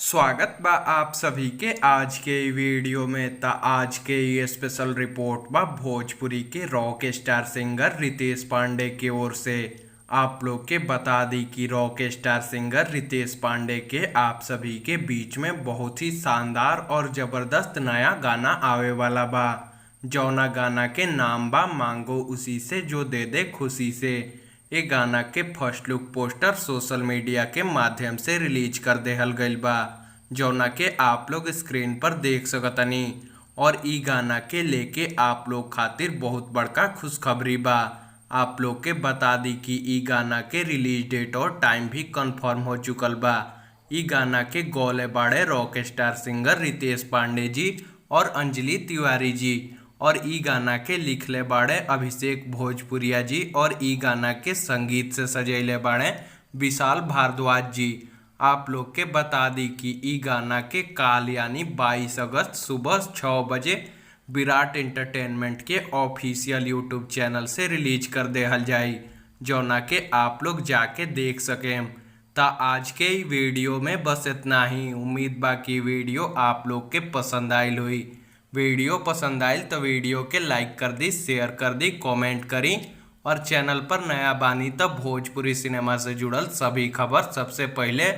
स्वागत बा आप सभी के आज के इ वीडियो में। त आज के ये स्पेशल रिपोर्ट बा भोजपुरी के rock star singer Ritesh Pandey के ओर से। आप लोग के बता दी कि rock star singer Ritesh Pandey के आप सभी के बीच में बहुत ही शानदार और जबरदस्त नया गाना आवे वाला बा, जौना गाना के नाम बा मांगो उसी से जो दे दे खुशी से। ये गाना के first look poster social media के माध्यम से रिलीज कर देहल गइल बा, जौना के आप लोग स्क्रीन पर देख सकतनी। और इ गाना के लेके आप लोग खातिर बहुत बड़का खुशखबरी बा। आप लोग के बता दी कि इ गाना के रिलीज डेट और टाइम भी कंफर्म हो चुकल बा। इ गाना के गौले बाड़े rock star singer Ritesh Pandey ji और अंजलि तिवारी जी, और इ गाना के लिखले बाड़े अभिषेक भोजपुरिया जी, और इ गाना के संगीत से सजैले बाड़े विशाल भारद्वाज जी। आप लोग के बता दी कि इ गाना के काल यानी 22 अगस्त सुबह 6 बजे विराट एंटरटेनमेंट के ऑफिशियल यूट्यूब चैनल से रिलीज कर देहल जाई, जौना के आप लोग जाके देख सकें। त आज के इ वीडियो में बस इतना ही। उम्मीद बा कि वीडियो आप लोग के पसंद आइल हुई। वीडियो पसंद आइल तो वीडियो के लाइक कर दी, शेयर कर दी, कमेंट करी, और चैनल पर नया बानी तो भोजपुरी सिनेमा से जुड़ल सभी खबर सबसे पहले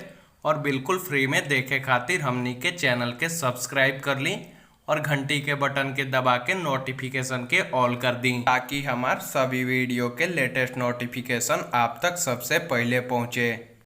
और बिल्कुल फ्री में देखे खातिर हमनी के चैनल के सब्सक्राइब कर ली और घंटी के बटन के दबा के नोटिफिकेशन के ऑल कर दी, ताकि हमार सभी वीडियो के लेटेस्ट नोटिफिकेशन आप तक सबसे पहले पहुंचे।